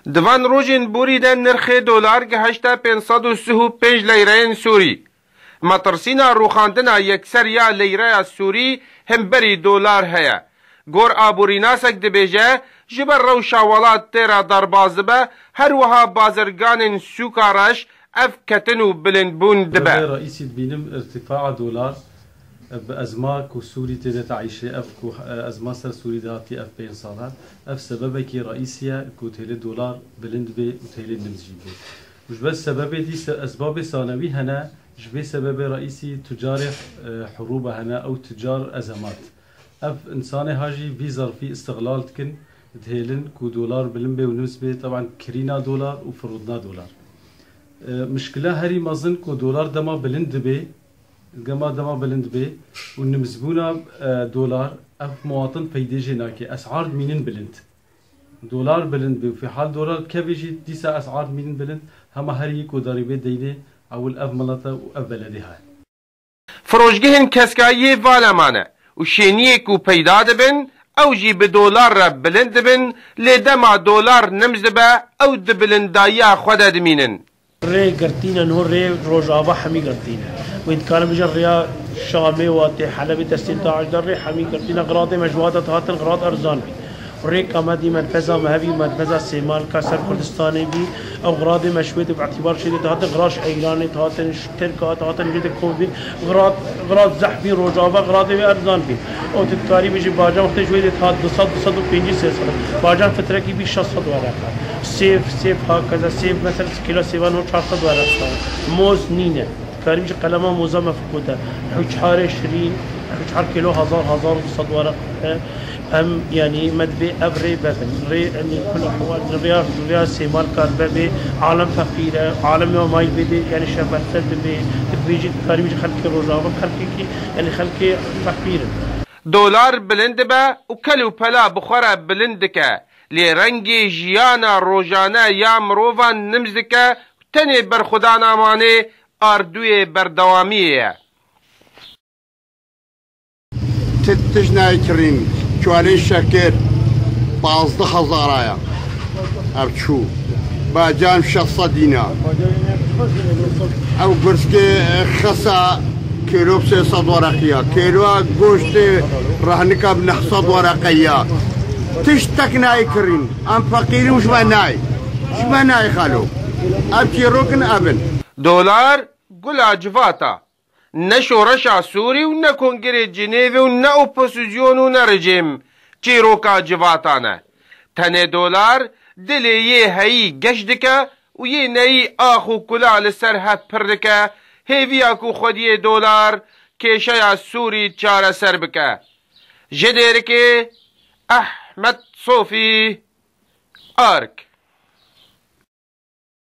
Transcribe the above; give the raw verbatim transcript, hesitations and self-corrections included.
Di van rojên borî de nirxê dolar gihişte pênc sed û sih û pênc leyreyên Sûrî. Metirsîna rûxandina yekser ya leyreya Sûrî himberî dolar heye. Gor aborînasek dibêje, ji ber rewşa welat tê re derbas dibe, her wiha bazirganên sûka reş ev ketin û bilindbûn dibe. Sebebê reîsî dibînim îrtîfaa dolar, bi ezma ku Sûrî tê de teîşê, ev ku, e, ezma ser Sûrî de hatiye ev pênc sal e. Ev sebebekî reîsî ye ku têlê dolar bilind bê û têlê nimz jî bê. Û ji ber sebebê dî se-, ezbabê sanewî hene, ji vê sebebê reîsî tucarê, e, hurûba hene, ew tucar ezemat. Ev însanê ha jî vî zerfî îstixlal dikin, dihêlin ku dolar bilind bê û nimz bê, teban kirîna dolar û firûdna dolar. E, mişkila herî mezin ku dolar dema bilind dibe, gema dema bilind be û nimzbûna, e, dolar, ev muwatin peydê jê nake. Esar dimînin bilind. Dolar bilind be û fîhal dolar bikeve jî dîsa esar dimînin bilind. Hema her yek ku darîbê deynê ewil ev milete û ev beledê heye. Firojgehên keskayiyê vala mane û şêniyê ku peyda dibin, ew jî bi dolar re bilind dibin, lê dema dolar nimz dibe, ew di bilindayiya xwe de dimînin. Rê girtîne, niho rê Rojava hemî girtîne. Wê dikarin bijin rêya Şamê, Watê, Helebê destê DAIŞ de rê hemî girtîne. Xiratê me ji wata dihatin, xirat erzan bî. Rêka me dî merkeza me hevî, merkeza Sêmalka ser Kurdistanê bî. Ew xiratê me ji wê de bi îtibar şêdê dihatin, xirat ji Eyranê dihatin, ji Tirka dihatin, jê de kom bî. Xirat, xirat zehf bî, Rojava xiratê wê erzan bî. Ew tu dikarî bijî bacan wextê ji wê de dihat du sed, du sed û pêncî, sê sed. Bacan fitrekî bî şeş sed wereqe. Sêv, sêv hakeza, sêv mesela kîlo sêvan ho çar sed wereq dixwin. Moz nîne. Karîm ji qelema moza me fikûte. Hûçarê şirîn, hûçar kîlo hezar, hezar û du sed wereq e. Em, yanî me divê ev rê vebin. Rê, em ê kul ehwal, rêya, rêya Sêmalka vebê. Alem feqîr e. Alem ya mayî bêdê, yanî şeferse dibê. Divê jî karîm ji xelkê Rojava, xelkekî, yanî xelkê feqîr in. Dolar bilind dibe û kel û pela bi xwe re bilind dike. Lê rengê jiyana rojane ya mirovan nimz dike û tenê berxwedana manê ardûyê berdewamiyê ye. Ti tij nayê kirîn, çuwalê şekir pazdeh hezara ye. Ev çû. Bacan şeş sed dînar. Ew gurskê xesa kêlo sê sed wereqiya. Kêloya goştê rehnika bi neh sed wereqiya. Tiştek nayê kirîn. Em feqîrî û ji me nayê. Ji me nayê xalo. Ev çîrokin ev in. Dolar gula civata. Ne şoreşa Sûrî û ne Kongrê Cinêvê û ne opozîsyon û ne rejîm çîroka civatan e. Tenê dolar dilê yê heyî geş dike û yê neyî ax û kula li ser hev pir dike, hêviya ku xwediyê dolar kêşeya Sûrî çareser bike. Ji Dêrikê, Ehmed Sofî, Ark.